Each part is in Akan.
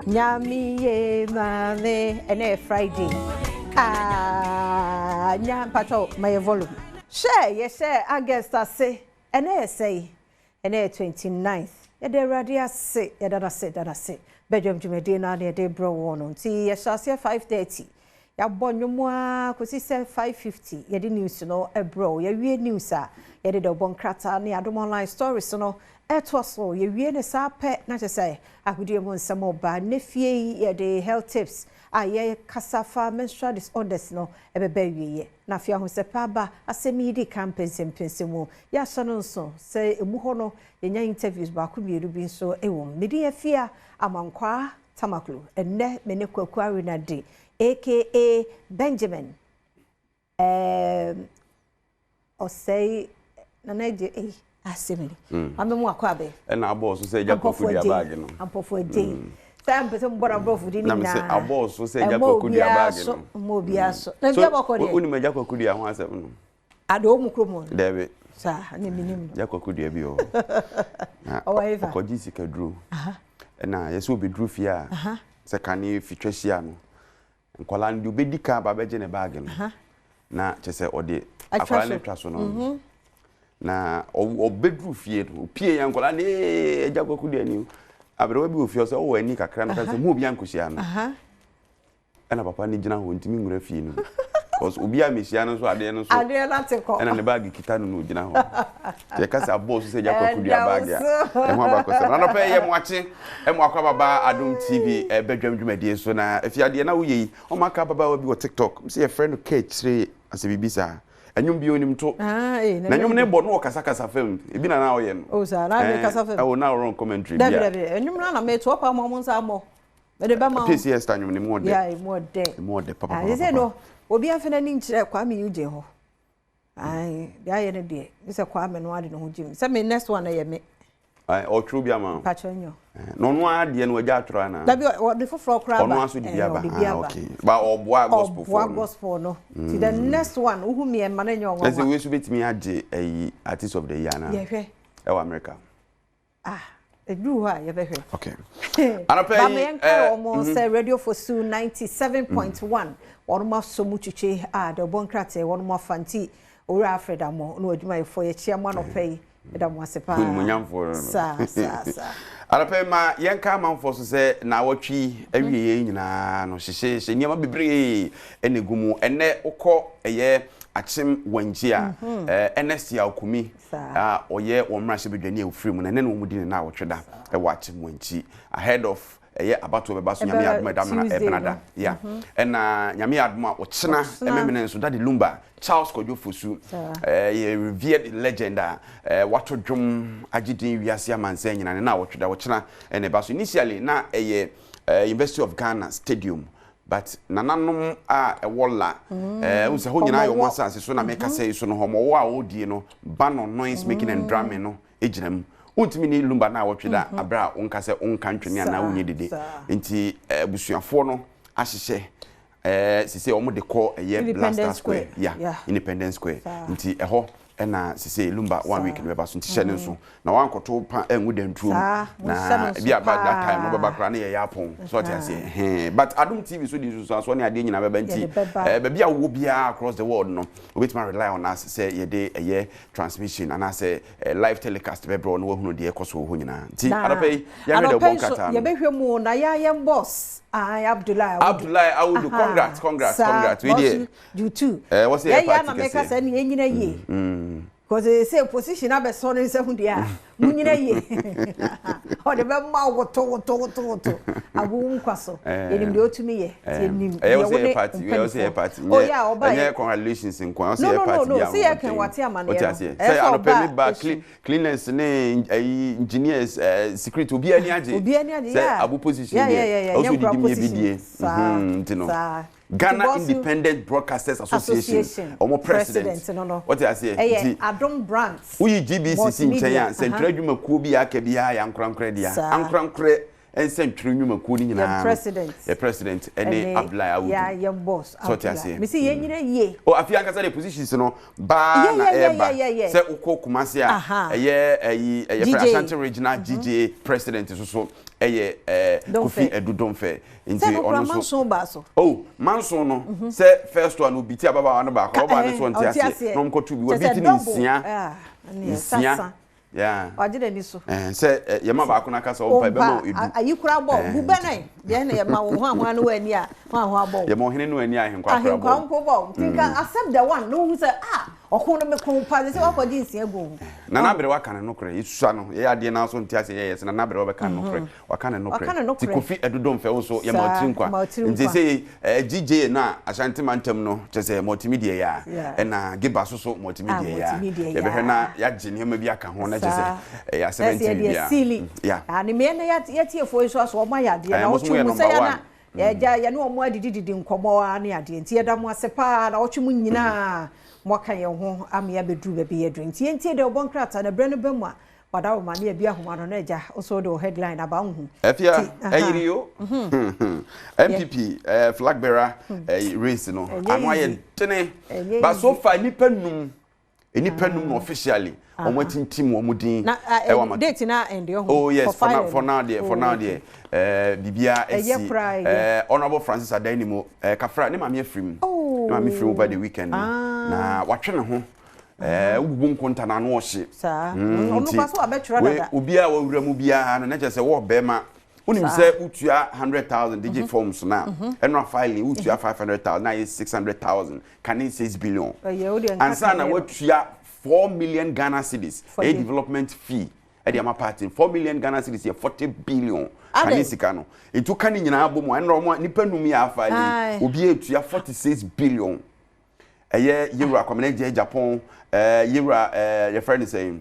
Nyame ye maame, ɛnɛ yɛ Friday. Ah, nya mpakyɛw ma yɛ volume. Hyɛ yɛhyɛ August ase, ɛnɛ yɛ sɛn? Ɛnɛ yɛ 29th. Yɛda Awurade ase, yɛda no ase, yɛda no ase. Badwam dwumadie no a na yɛde brɛ wɔ no nti yɛhyɛ aseɛ 5:30. Yɛabɔ nnwom a kɔsi sɛ 5:50 yɛde news no ɛbrɛ wo. Yɛwie news a yɛde dɔbɔ nkrataa ne Adom Online stories no ɛtoa so. Yɛwie ne saa pɛ na kyerɛ sɛ agodie mu nsɛm ɔba. Ne fie yi yɛde health tips a yɛkasa fa menstrual disorders no ɛbɛbɛ awieɛ. Na afei ahosɛpɛ aba asɛm yi di kan mpɛnsɛmpɛnsɛm mu. Yɛahyɛ no nso sɛ emu hɔ no yɛnya interviews baako mmienu bi nso ɛwɔ mu. Mede afia Amankwaa Tamaklo. Ɛnnɛ me ne Kwaku Arenade aka Benjamin ɔsɛe Nana Agye ei asɛm ni. Maame mu akɔ abɛ. Ɛna abɔɔ so sɛ agya Kwaku dua baage no. Ampɔfo agye. Sɛ mpɛ sɛ mbɔ aborɔfo di ne Na mesɛ nyinaa. abɔɔ so sɛ agya Kwaku dua baage no. Mmɔ obiara so. Na So bia bɔkɔ deɛ. wonim agya Kwaku dua ho asɛm no? Ade wɔ mu kurom hɔ no. Daabi. Saa ne minim no. Agya Kwaku dua bi wɔ hɔ. Na Ɔwɔ hefa? ɔkɔgye sikaduro. Ɛna yɛsɛ obɛduru fie a sɛ kane fitwa hyia no nkwadaa no deɛ obɛdi kan aba bɛgye ne baage no na kyɛ sɛ ɔde Atwa akwadaa no so. atwa so no na ɔbɛduru fie no opie yɛ nkwadaa no ee agya Kwaku dua ni o. Aberewa bi wɔ fie ɔsɛ ɔwɔ ani kakra no ka sɛ mu obi ankɔhyia no. Ɛna papa no gyina hɔ ntumi nwura fie no mu because obi a mehyia no nso adeɛ no so Adeɛ no ate kɔ. ɛna ne baage kita no na ogyina hɔ nti yɛka sɛ abɔɔ so sɛ agya Kwaku dua Ɛda baage a wo so. ɛho abakɔsɛm na nɔpɛ yɛ moakye ɛmo akɔ ababa Adom TV ɛbɛdwam dwumadie so na afi adeɛ na woyɛ yi ɔma aka ababaawa bi wɔ TikTok sɛ yɛfrɛ no ka akyire asɛ biribi saa ɛnwom bi onim to Ah, eh, na nwom ne bɔ no wɔkasakasa fam ebi na na ɔyɛ no. Oh, saa, na ɔyɛ kasa fam. Ɛwɔ na ɔrɔn commentary bi Dabi a dabi, ɛnwom no na meto ɔpa ma ɔmo nsa mmɔ. Mede bɛma wo. PCS ta nwom ne mu ɔdɛ. Yeah, emu ɔdɛ. Emu ɔdɛ Ah, sɛ papapapa. no, obi afa n'ani nkyerɛ Kwame Eugene hɔ. Ayi, deɛ ayɛ no deɛ, ne sɛ Kwame no ade ne ho gyim. Sɛ me next one yɛ me. Ɔtwerɛ bi ama wo. Patro nyo. Na ɔno ara deɛ no wagya atwerɛ anaa? Dabi ɔde foforɔ koraa ba. Ɔno aso de bi Eh, aba. ɔde bi Ah, aba. okay. Ba ɔboa gospel Ɔboa foɔ no. gospel no. Ti the next one, wohu mi ɛma no nyɛ Ɛsɛ ɔnwanwa. wei so bɛtumi agye ɛyi artist of the year anaa? Yɛhwɛ. Ɛwɔ America. Ah, ɛduru hɔ a yɛbɛhwɛ. Okay. Anɔpɛ Bama yi yɛnka wɔn sɛ Radio Fosu 97.1 wɔn asɔ mu twitwe a de ɔbɔ nkrataa wɔn afa nti Owura Alfred Amo ne adwumayɛfoɔ yɛkyia mo anɔpɛ yi, ɛda mo ase paa. Nimonyamfoɔ no. Saa saa saa. Anɔpɛ yi ma yɛnka amanfoɔ so sɛ naawɔtwe awie yɛn nyinaa no hyehyɛhyɛ nneɛma bebree ɛna egu mu. Ɛnɛ wokɔ ɛyɛ Akyem Wankyi a Ernest Yaw Kumi a ɔyɛ wɔn mmarahyɛbadwani a ofiri mu na ɛnɛ na wɔn di ne naawɔtwe da ɛwɔ Akyem Wankyi ahead of ɛyɛ abatoɔ bɛba so Nyame adom a ɛda mena Tuesday ɛbenada no. ya ɛna Nyame adom a ɔkyena Ɔkyena. ɛmɛmene nso Daddy Lumba Charles Kwadwo Fosu ɛyɛ revered legend a wato dwom agye din wiase amansan nyinaa ne naawɔtwe da ɔkyena ɛna ɛba so. Initially na ɛyɛ University of Ghana Stadium, but nananom a ɛwɔ la n sɛ hɔ nyinaa yɛ ɔmo Ɔmɔwɔ. asase so na mɛka sɛ yi so no hɔmɔwɔ a ɔredie no ban on noise making and drumming no gyina mu. Wontumi ne Lumba na awɔtwe da aberɛ a wonka sɛ wonka ntwene anaa wonyɛ dede nti abusuafoɔ no ahyehyɛ sise ɔmo de kɔ ɛyɛ Independence Black Star Square. Square. Yeah, Independence Square. Nti ɛhɔ ɛna sise Lumba one week no bɛba so nti hyɛ ne nso na wankɔto pa ɛngu dantuom Saa, monhyɛ na no nso ebi aba that time no paa. bɛba koraa ne yɛyɛ apɔn so ɔte aseɛ hɛn, but Adom TV so de nsusuansoɔ ne adeɛ nyinaa bɛba nti Yɛde bɛba. Baabi a wowɔ biara across the world no wobɛtumi rely on us sɛ yɛde ɛyɛ transmission anaasɛ live telecast bɛbrɛ wo na woahunu deɛ ɛkɔ so wɔ hɔ nyinaa nti anɔpɛ yi yɛhwɛ deɛ anɔpɛ ɔbɔ yi nso nkrataa no. Yɛbɛhwɛ mu na yɛayɛ boss ai Abdullahi Awudu. Abdullahi Awudu, congrats, congrats, congrats. Wei deɛ, Jutu. Wɔ sɛ yɛ yɛyɛ party na meka kɛseɛ. Sɛ ne yɛnyina yie because sɛ position abɛsɔ ne nsa ho deɛ a munyina yie ɔde bɛma woto woto woto woto agogo nkwa so. Yɛnim deɛ ɔtumi yɛ nti yɛnim ɛyɛ wɔ deɛ sɛ wo yɛ ne party, ɛyɛ wɔ sɛ yɛ party. Oh, yeah, ɔba ɛnyɛ yɛ. congratulations nko a, wɔ sɛ No, yɛ no, party no, bi a sɛ yɛka ahoɔden. wate amanneɛ Wote no. aseɛ Ɛyɛ sɛ sɛ anɔpɛ ɔba mi ba esu. Cleaners ne ɛyi engineers security obi ani agye. Obi ani agye, sɛ yeah. abo position Yeah, deɛ yeah, ɔsɛ nyɛ odidi nkura mu yɛ bi position. die. Saa, Nti no saa. Ghana Nti boss Independent Broadcasters Association Association ɔmo president, president no. Wɔte aseɛ Ɛyɛ nti Adom Brands. Woyi GBC si nkyɛn a Multimedia, nsɛntwerɛ adwumakuo bi a aka biara yɛ ankorankorɛ dea. Ankorankorɛ. nsɛntwerɛ nnwumakuo no nyinaa Yɛn no, president. Yɛ president ɛne Abdullahi Awudu. Yɛ yɛn boss Sɛ ɔte Abdullahi. aseɛ. Mesi yɛn nyina yie. O afei ankasa de positions no baa Yeah, na yeah, ɛreba yeah. sɛ wokɔ Kumasi a ɛyɛ ɛyi ɛyɛ fɛ GJ. Ashanti Regional GJ president nso so ɛyɛ Domfeh. Kofi Adu Domfeh nti Sɛ no kura ɔno nso manson baa so. Oh, manson no sɛ first one obi ti ababaawa no baako, ababaawa no so ɔnte Ɔnte aseɛ aseɛ. na ɔmkɔto bi Kyerɛ wabi sɛ ti ne double. nsia Ah, ɛneɛ, nsia sasa. Yeah. Wagye n'ani so. Sɛ yɛma baako no aka sɛ ɔmpa ɛbɛma wo edu. Ayi kora bɔ bu bɛ nan deɛ na yɛma wo ho ahoa no w'ani a ho ahoa bɔ wo. Yɛma ɔhene no ani ahenkwa kora bɔ. Ahenkwa mpo bɔ wo. Nti nka accept the one na wohu sɛ ah ɔko no meko pa sɛ wakɔgye nsia gu ho. Nana Aberewa ka ne nokorɛ. Yɛsusua no yɛyɛ adeɛ naa so nte aseɛ yɛyɛ sɛ Nana Aberewa bɛka ne nokorɛ. Waka ne Waka ne nokorɛ. nokorɛ. Nti Kofi Adu Domfeh wo nso yɛma wo tiri nkwa. Saa, ma wo tiri Nti nkwa. sei GJ no a Ashanti mantam no kyerɛ sɛ multimedia yi a Yeah. ɛna Giba so so multimedia Ah, yi a multimedia yi yɛbɛhwɛ a. na yɛagye nneɛma bi aka ho na kyerɛ sɛ ɛyɛ asɛm Ɛsɛ nti yɛde biribiara. asili. Yeah. Ah, ne mmea no yɛtiefoɔ yi so aso wɔn ayɛ adeɛ Eh, na mo nso wɔtwe moyɛ mu number sɛ yɛn one. na yɛgya yɛne wɔn adidididi nkɔmmɔ a ne adeɛ nti yɛda mo ase paa na wɔtwe mu nyinaa mo aka yɛn ho ama yɛabɛduru baabi yɛduru nti yɛntie deɛ ɔbɔ nkrataa na berɛ no ba mu a wadawoma ne abi ahoma no na agya nso de wo headline aba wohu. Afia Ti, aha. ɛyere yo NPP flag bearer race no Ɛnyɛ ano ayɛ easy. dene Ɛnyɛ but so easy. far nipa num na officially wɔn atintim wɔn din Na ɛwɔ ama date na ɛnde ɔho. Oh yes, for now filing for no. now deɛ for Oh, now okay. deɛ biribiara Ɛyɛ esi. koraa, ɛyɛ. Honourable Francis Adanimo Kafra ne maame afiri mu. Oh. Ne maame firi mu over the weekend no Ah. na watwe ne ho wobubu nkonta na ano ɔhye. Saa. Ɔno Nti, kwa so wabɛtwerɛ dada. Obiara a wawura mu biara no na kyerɛ sɛ wɔwɔ bɛrima wonim sɛ wotua 100,000 digit forms na ɛno a filing wotua 500,000 na ayɛ 600,000 kane 6 billion. Ɛyɛ, wo deɛ nka Ansa na kane no. woatua 4 million Ghana cedis For ɛyɛ the- development fee ɛde ama party. 4 million Ghana cedis yɛ 40 billion Adɛn? kane sika no nti woka ne nyinaa bɔ mu a ɛnna ɔmo a nipa num yɛ afa yi obi etua 46 billion. Ɛyɛ yewura Kwamina Gye Japan, yewura yɛfrɛ no sɛn,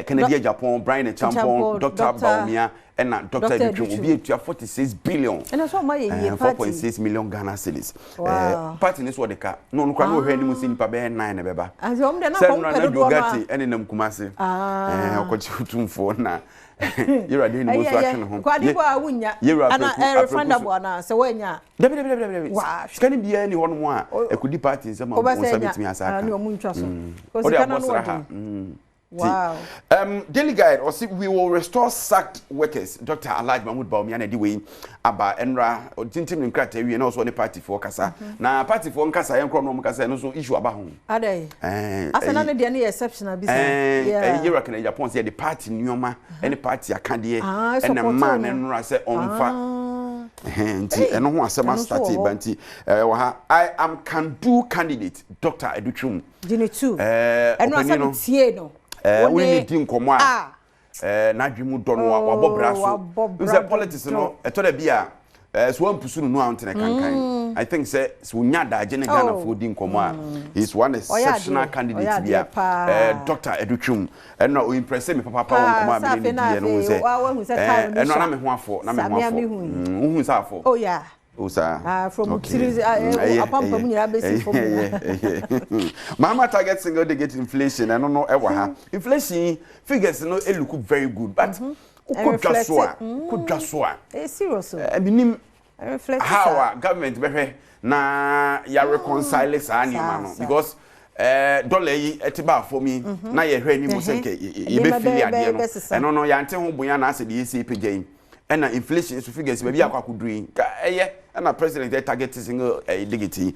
Kennedy Agyapong, Bryan Acheampong, Acheampong, Dr. Bawumia ɛna Dr. Dr. Adutwum Adutwum. obi etua 46 billion. Ɛna so ɔma yɛ yie party. 4.6 million Ghana cedis. Wow. Party ne so ɔde ka na ɔno koraa na ɔhwɛ anim sɛ nipa bɛyɛ nine na ɛbɛba. Ase ɔmo deɛ na Sɛ kɔm nnora pɛ na dodoɔ no a. Dogate ɛne nam Kumase Ah. ɔkɔkye otumfoɔ na yɛwura de ne mu nso atwe ne ho. Kwade bɔ a wonya. Yɛwura Ana Apreku Apreku so refundable ana sɛ woanya. Dabi, dabi, dabi, dabi. Waa. Sika no biara ni hɔnom a ɛkɔdi party nsɛm a Wobɛsɛ wo nsa nya. bɛtumi asa Ah, aka. ne ɔmo ntwa so. Kò Wode sika no abɔ ano sra ha. ɔden. Ti, Wow. Daily Guide ɔsi, "We will restore sacked workers." Dr. Alhaji Mahmood Bawumia na ɛde wei aba. Ɛnra ɔtintim ne nkrataa wie na ɔsɔ ne partyfoɔ kasa na partyfoɔ nkasa yɛn korɔ na ɔmo kasa ɛno nso issue aba ho. Adɛn? Asɛ na ne deɛ no yɛ exceptional bi saa. Ɛyi yɛwura Kennedy Agyapong sɛ yɛde party nneɛma ɛne party akadeɛ Ah, ɛna support mmaa no. ne nnora sɛ ɔmfa. Ah. Ɛhɛn, nti Hey, ɛno ho asɛm ɛno nso astate wɔ hɔ. ba nti wɔ ha, "I am can do candidate," Dr. Adutwum. Gyene tu. Ɛɛ Ɛno ɔpanin asɛ no no tie no. Wo Wo ne ne di nkɔmmɔ a Ah. n'adwe mu dɔ no wabɔ bra Oh, so wabɔ bra sɛ politics no dodo. ɛtɔ da bi a so wampusu no no a wontene kankan. I think sɛ wonya adagye ne Ghanafoɔ di nkɔmmɔ a, he is one exceptional adeɛ, candidate ɔyɛ bi a adeɛ paa. Dr. Adutwum ɛno a ɔimpress me papaapa wɔ nkɔmmɔ a Paa, mene ne sɛ afei na diiɛ no hu afei sɛ wahu sɛ time no ɛno a sua. na me ho afɔ na me Saa, ho me a afɔ mehu yi. Wohu sɛ afɔ? Oh yeah. O saa. Ah, from Okay. tiri ah, Ɛyɛ, apampam ɛyɛ, nyinaa bɛsi fam ɛyɛ, nyinaa. ɛyɛ. Mahama target single digit inflation. Ɛno no ɛwɔ ha. Inflation figures no e look very good, but wokɔ dwa so a wokɔ dwa so a Ɛyɛ serious o. Ɛminim Reflect how saa. a government bɛhwɛ na ya reconcile saa nneɛma no saa. because dollar yi ɛte ba fam yi na yɛhwɛ anim sɛ nkɛ Nneɛma yɛbɛfili bɛyɛ adeɛ no bɛsesa. ɛno no yɛante ho bonya na asɛ deɛ yɛsi pagya yi ɛna inflation so figures baabi akɔ akɔduru yi ka ɛyɛ ɛna president ɛ target single digit yi.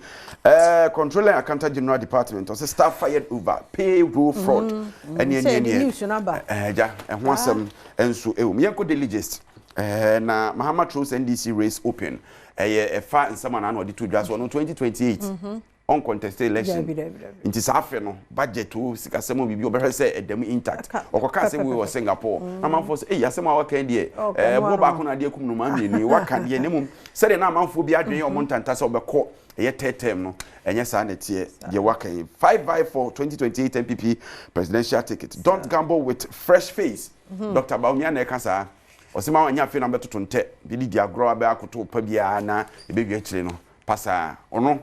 Controller and Accountant General Department ɔsɛ staff fired over payroll fraud ɛne Sɛ ɛne yɛde ɛne news no aba. Ɛgya ɛho asɛm nso ɛwɔ mu. Yɛnkɔ Daily Gist na Mahama throws NDC race open. Ɛyɛ ɛfa nsɛm a na ɔde to dwa so ɔno 2028 uncontested election. Dabi, dabi, dabi. Nti saa afɛ no budget o sikasɛm o biribi ɔbɛhwɛ sɛ ɛdɛm intact. Aka- Ɔkɔka asɛm wei wɔ Singapore na amanfoɔ sɛ eyi asɛm a waka yi deɛ Ɔka ɛɛ no boɔ ano. baako na adeɛ kum no maa mmienu yi waka deɛ ne mu sɛdeɛ na amanfoɔ bi adwene ɔmo ntanta sɛ ɔbɛkɔ ɛyɛ third term no ɛnyɛ saa na ɛteɛ. Deɛ waka yi five by for 2028 NPP presidential ticket, "Don't gamble with fresh face." Dr. Bawumia na ɛka saa ɔsɛ maa wanya afei na bɛtoto ntɛ bi de di agorɔ abɛ akoto pa biara na ebɛwie akyire no pasaa. Ɔno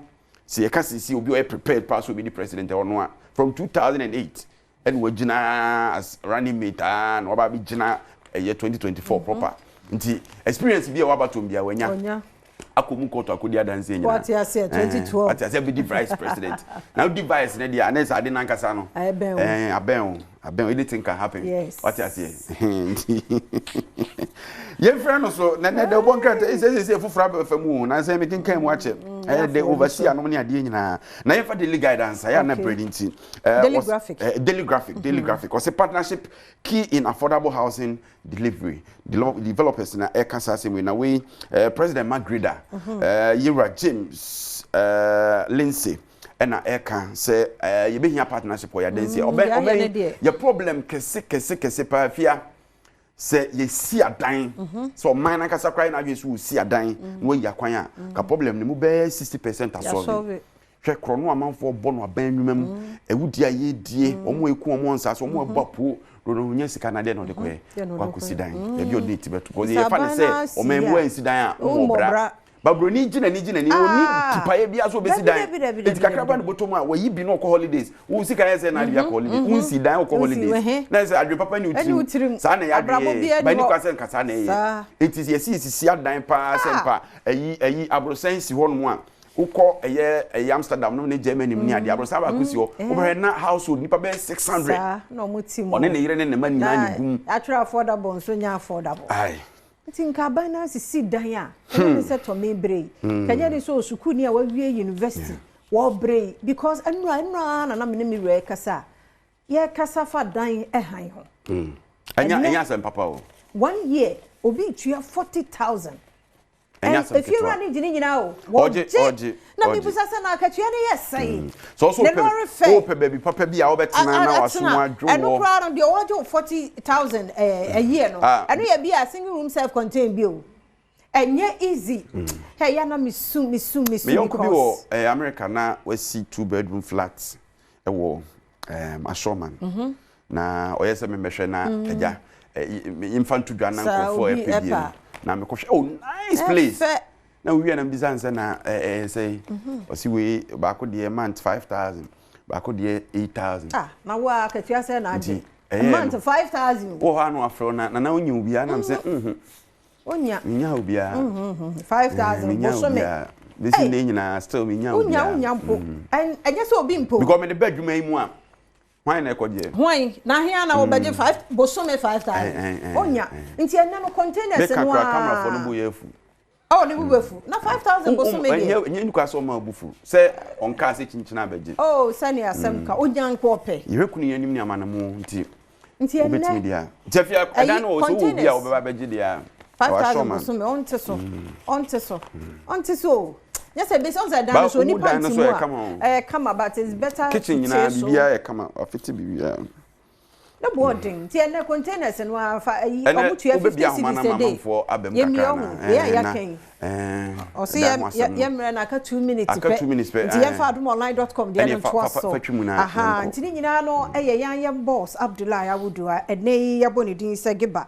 sɛ yɛka sisi obi a ɔyɛ prepared paa so obi di president, ɔno a from 2008 ɛna wagyina as running mate aa na waba abɛgyina ɛyɛ 2024 proper. Nti experience bi a ɛwɔ abatoɔ mu biara wanya. Akɔ mu kɔɔto akɔdi adanseɛ nyinaa. Wate aseɛ 2012. Wate aseɛ bɛdi vice president. Na wodi vice no deɛ a na ɛsɛ ade no ankasa no. Ɛbɛn wo. Ɛɛ abɛn wo. Abɛn wo. Anything can happen. Yes. Wate aseɛ. Nti yɛmfrɛ no so na nɛ dɛ wobɔ nkrataa yi sɛ sɛ foforɔ abɛfa mu o na sɛ mekenkan mu akyɛ. Ɛyɛ dɛ overseer nom ne adeɛ nyinaa. Na yɛmfa daily guide ansa yɛ a na berɛ no nti. Daily graphic. Daily graphic. Daily graphic. Ɔse partnership key in affordable housing Delivery developers na ɛka saa asɛm wei na wei eh, President Magreda mhm. eh, Yewura James eh, Lindsay ɛna ɛka sɛ eh, yɛbɛhia partnership wɔ yɛadansi mm, ɔbɛn ɔbɛn yɛ problem kɛse kɛse kɛse paa fia sɛ yɛsi adan mhm. sɛ ɔman nankasa koraa yɛ n'adwene sɛ wɔsi adan mm. na wɔayi akwan a ka problem no mu bɛyɛ 60% asɔre. Hwɛ korɔno a amanfoɔ bɔ no aban nnwuma mu, awudie a yɛredie, wɔn a ɛku wɔn wɔ nsaase, wɔn a ɛbɔ apuo, dodo no nya sika na deɛ na ɔde kɔyɛ, kɔ akɔsi dan, baabi a ɔde ne ti bɛto. Kɔsi yɛfa ne sɛ ɔman mu ansi dan a, wɔmmɔ bra. Ba buroni gye n'ani gye n'ani, ɔnni tipaeɛ biara sɛ ɔbɛsi dan. Enti kakra ba ne bɔtɔ mu a, wayi bi na ɔkɔ holidays. Wo sika yɛ sɛ na ade bi akɔ holidays, wonsi dan wokɔ holidays. Na ɛsɛ adwene papa ne wo tirim. Saa na ɛyɛ adwene yɛ. Ba ni kwa sɛ nka saa na ɛyɛ. Enti yɛsi yɛsisi adan paa sɛ mpa ayi ayi aborosan si hɔnom a, Wokɔ ɛyɛ ɛyɛ Amsterdam nom ne Germany mu ne adeɛ aborosan baako si hɔ mm. Wobɛhwɛ na household nipa bɛyɛ 600. Saa na wɔn ti mu. Ɔne ne yere ne ne mma nyinaa na egum. Atwerɛ affordable nso nyɛ affordable. Aye. Nti nka aban no asisi dan a ɛnyɛ ne sɛ tɔme bere yi. Hmm. Kanyɛ ne sɛ osukuuni a wawie university wɔbrɛ yi because ɛnura ɛnura na na me ne me wura ɛkasa a yɛkasa fa dan ɛhan ho. Hmm. Ɛnyɛ ɛnyɛ asɛm papa o. One year obi tua 40,000. Ɛnyɛ asɛm ketewa. Efiewura no gye ne nyinaa o. Ɔgye, ɔgye, Na mibisa sɛ na akatua no yɛ sɛn? Mm. Sɛ ɔsɛ Ne wopɛ, lɔre fɛ. wopɛ baabi papa bi a wobɛtena na w'aso mu adwo Ɛno wɔ. koraa no deɛ ɔgye wo 40,000 eh, a year no. Ah. Ɛno yɛ bi a single room self contained bi o. Ɛnyɛ easy. Hey, ya na mesu, mesu, mesu Me yɔnko bi wɔ because. eh, America na wasi two bedroom flat wɔ um, Ashoreman. Na ɔyɛ sɛ memmɛhwɛ na agya mfa nto dwa na nkurɔfoɔ ɛpɛ bie no na mekɔhwɛ oh nice place na wowie na mbisa nsɛ na ɛyɛ sɛ ɔsi wei baako deɛ month 5,000 baako deɛ 8,000. Ah na wo a akatua sɛ na agye month 5,000. Wɔ hɔ a na wafrɛ wo na nana wonyi obiara nam sɛ Onya. Menya obiara. 5,000 Menya bosome. obiara. Bɛsi nnɛ nyinaa still menya Wonya obiara. wonya mpo. Ɛnyɛ sɛ obi mpo. Because mede ba adwuma yi mu a, hwan na ɛkɔgyeɛ? Hwan? Na hea na wɔbɛgye five bosome 5,000? Onya. Nti ɛnnɛ no containers Meka no koraa camerafoɔ no bo ara. yɛ afu. Oh, ne bo bɛfu. Na 5,000 bosome deɛ. Ɛnyɛ nukwa sɛ ɔma wo bo fu. Sɛ ɔnkaa sɛ kyinkyin abɛgye. Oh, sɛnea asɛm ka. Onya nka ɔpɛ. Yɛhwɛ kunu yi anim ne amanamu nti. Nti ɛnnɛ. Wobɛtumi deɛ a. Nti afei ɛdan no wɔ sɛ wowɔ obi a wobɛba abɛgye deɛ a. 5,000 bosome ɔnte so. Ɔnte so. Ɔnte so o. Nyɛ sɛ bɛsi ɔn sɛ ɛdan no so onipa nti mu a. Ɛyɛ kama but it's better. Kitchen nyinaa biribiara yɛ kama. Wafete biribiara. Ne bo ɔden nti ɛnɛ containers no ara fa ayi ɔmo tua 50 cedis a day yɛmia ɔho wei a yɛaka yi ɔse yɛ yɛ mmerɛ no aka 2 minutes pɛ nti yɛmfa adomonline dot com deɛ no ntoa so aha nti ne nyinaa no ɛyɛ yɛn yɛn boss Abdullahi Awudu a ɛnɛ yi yɛabɔ ne din sɛ Giba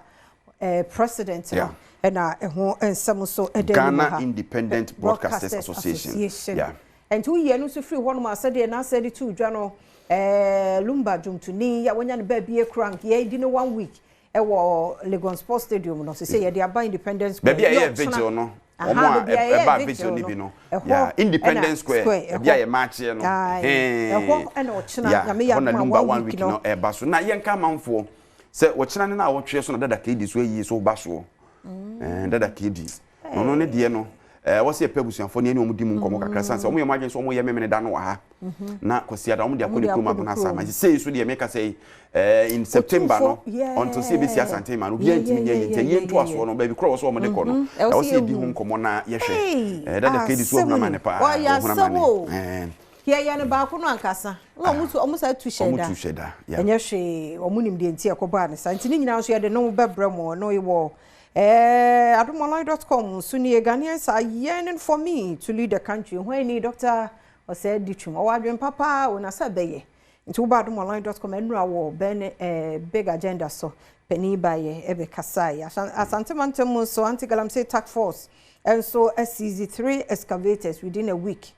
eh, president no ɛna ɛho nsɛm nso ɛda anim Ghana ha Independent Broadcasters Association yeah. Ɛnti woyi ɛno nso firi hɔnom a, sɛdeɛ n'asɛm de too dwa no, eh, Lumba dwomtoni yi a wanya ne baabi akura nka yɛadi no one week wɔ Legon Sports Stadium no, sesei yɛde aba Independence Square. Baabi a yɛyɛ vigil no, wɔn a ɛbaa vigil no bi no, yeah, Independence Square, baabi a yɛmaakyeɛ no, ɛhɔ ɛna ɔkyena, yeah, Nyame yɛ ɛhɔ na adom a Lumba one one week week no no ɛba so. Na yɛnka amanfoɔ sɛ ɔkyena ne naawɔtweɛ so na Dada KD so ayie so ba soɔ. Eh, Dada KD. Na ɔno ne deɛ no, eh, ɛwɔ sɛ yɛpɛ abusuafoɔ ne yɛne wɔn di mu nkɔmmɔ kakra sane sɛ wɔn yɛ wɔn adwene sɛ wɔyɛ Memeneda no wɔ ha na Kwasiada wɔn de akɔ ne kurom Agona Asaman. Sesei nso deɛ meka sɛ yi, eh, in September no, until sɛ yɛbɛsi Asante ma no, obiara ntumi nyɛ yie nti ayie ntoasoɔ no, baabi korɔ wɔ sɛ wɔn de kɔ no, ɛwɔ sɛ yɛdi ho nkɔmmɔ na yɛhwɛ. Eh, Dada Kedi so ɔhunu amane paa, ɔhunu amane. Eh. Yɛyɛ no baako no ankasa. Na wɔn tu wɔn saa tu hyɛ da. Wɔn tu hyɛ da. Yeah. Ɛnyɛ hwee wɔn nim deɛ nti ɛkɔbaa ne saa nti ne nyinaa nso yɛde ne ho bɛbrɛ mo ɛno wɔ Eh, adomonline dot com so nie, Ghanaians are yearning for me to lead the country. Hwan ni Dr. Osei Adutwum? Ɔwɔ adwene pa paa o, na sɛ ɛbɛyɛ. Nti woba adomonline dot com ɛnura wɔ bɛn eh, big agenda so. Panin baeɛ ɛbɛkasaeɛ. Asante mantam mu nso, Anti-Galamsey Task Force nso asiizi 3 excavators within a week.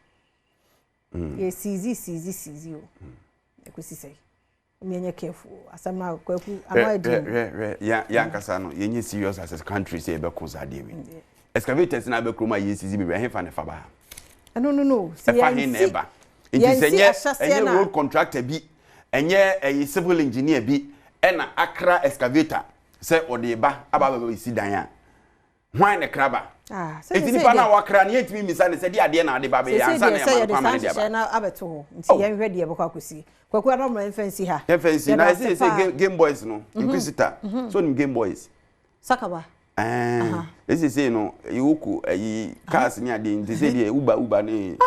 Yɛ siizi siizi siizi o. Ɛkɔsi sɛn? Yɛnyɛ careful. Asɛm no Kwaku ano ayɛ den. Hwɛ hwɛ hwɛ yɛn ankasa no yɛnyɛ serious as a country sɛ yɛbɛko saa adeɛ wei. Excavators na abɛ kurom a yɛsisi bebree, ɛhefa na ɛfa ba ha? Ɛno no no. Sɛ ɛfa he na ɛba? Nti sɛ ɛnyɛ ɛnyɛ road contractor bi, ɛnyɛ ɛyɛ civil engineer bi ɛna akra excavator sɛ ɔde ba aba abɛsi dan a, hwan ne kra ba? Eti nipa na wakra no, yɛntumi mmisa ne sɛ de adeɛ na ade ba bɛyɛ ansa na yɛma no kwan ma ne de aba. Sɛ abɛto hɔ nti yɛnhwɛ deɛ ɛbɛkɔ akɔsi. Kwaku Adamra, yɛmfa nsi ha. Yɛmfa nsi na ɛsɛ sɛ game boys no, Inquisitor so nim game boys. Sakaba. Ɛɛ, ɛsɛ sɛ no yɛwɔku ɛyi cars ne adeɛ, nti sɛ deɛ uber uber ne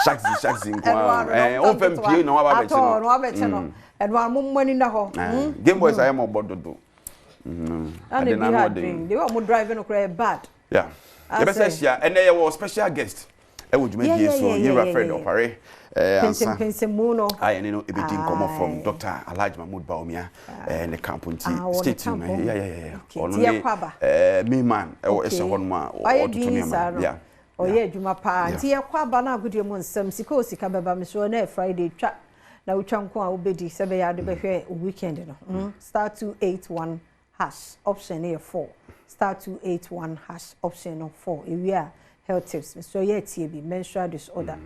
shaxi shaxi nko ara, ɛɛ, ɔmfɛ mpie na waba abɛkye no. Na wabɛkye no. Ɛno a mo ani na hɔ. Game boys ayɛ ma ɔbɔ dodo. Ade na ano ɔden. De wɔn drive no koraa yɛ bad. Yeah. Yɛbɛsɛ hyia ɛnɛ, yɛwɔ special guest ɛwɔ dwumadie so, yɛwura Fred Ɔpare ansa Mpensempensemu no. A yɛne no ɛbɛdi nkɔmmɔ from Dr. Alhaji Mahmood Bawumia ne camp, nti stay tuned. Yeah, ɔno ne main man ɛwɔ ɛhyɛ hɔ nom a ɔtoto nneɛma. Yeah. Ɔyɛ adwuma paa, nti yɛkɔ aba no agodie mu nsɛm, sika o sika bɛba me so. Ɛnɛ Friday twa na wotwa nko a wobɛdi sɛ bɛyɛ ade bɛhwɛ weekend no, *281# option no yɛ 4, *281# option no 4. Ewie a, health tips mesɛ ɔyɛ atie bi, menstrual disorder,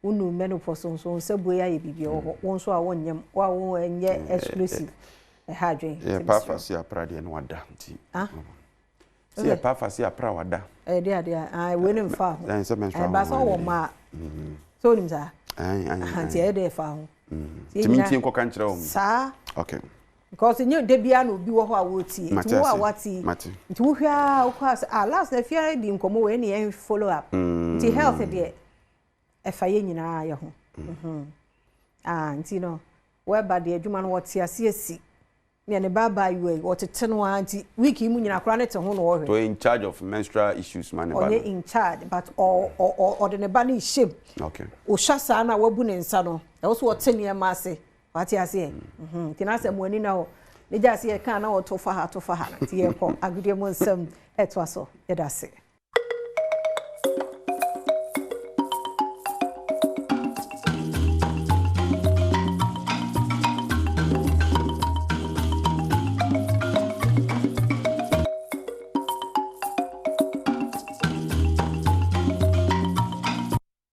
wonu menopause nso sɛ bue ayɛ biribi wɔ hɔ, wɔn nso a wɔnyam wo a wɔnyɛ exclusive, ɛha adwen. Yɛ paafa si apra deɛ no wada, nti sɛ yɛ paafa si apra wada. Ɛyɛ de adeɛ a wei ne mfa ho ɛba sɛ ɔwɔ mmaa sɛ onim saa nti ɛyɛ de ɛfa ho. Tìmí ntie nkɔka nkyerɛ wɔn. Saa. Okay. Because nye de bia na obi wɔ hɔ a wɔretie, nti wo a wate nti wohwɛ a wokɔ ase ah, last na fia di nkɔmmɔ wɔ ɛne yɛn follow up, nti health deɛ ɛfa yɛn nyinaa yɛ ho. Ah, nti no wɔɛba deɛ adwuma no wɔte ase asi ne ne ba abaayewa yi wɔtete no ara, nti week yi mu nyinaa koraa ne te ho na wɔhwɛ. So in charge of menstrual issues ma ne ba no. Ɔnyɛ in charge, but ɔ ɔ ɔde ne ba no hyɛm. Ɔhyɛ saa na wabu ne nsa no, ɛwɔ so ɔte nneɛma ase, wate aseɛ, nti na asɛ mo ani na hɔ ne gya ase yɛ kan na wɔto fa ha to fa ha, nti yɛkɔ agodie mu nsɛm ɛtoa so. Yɛda ase.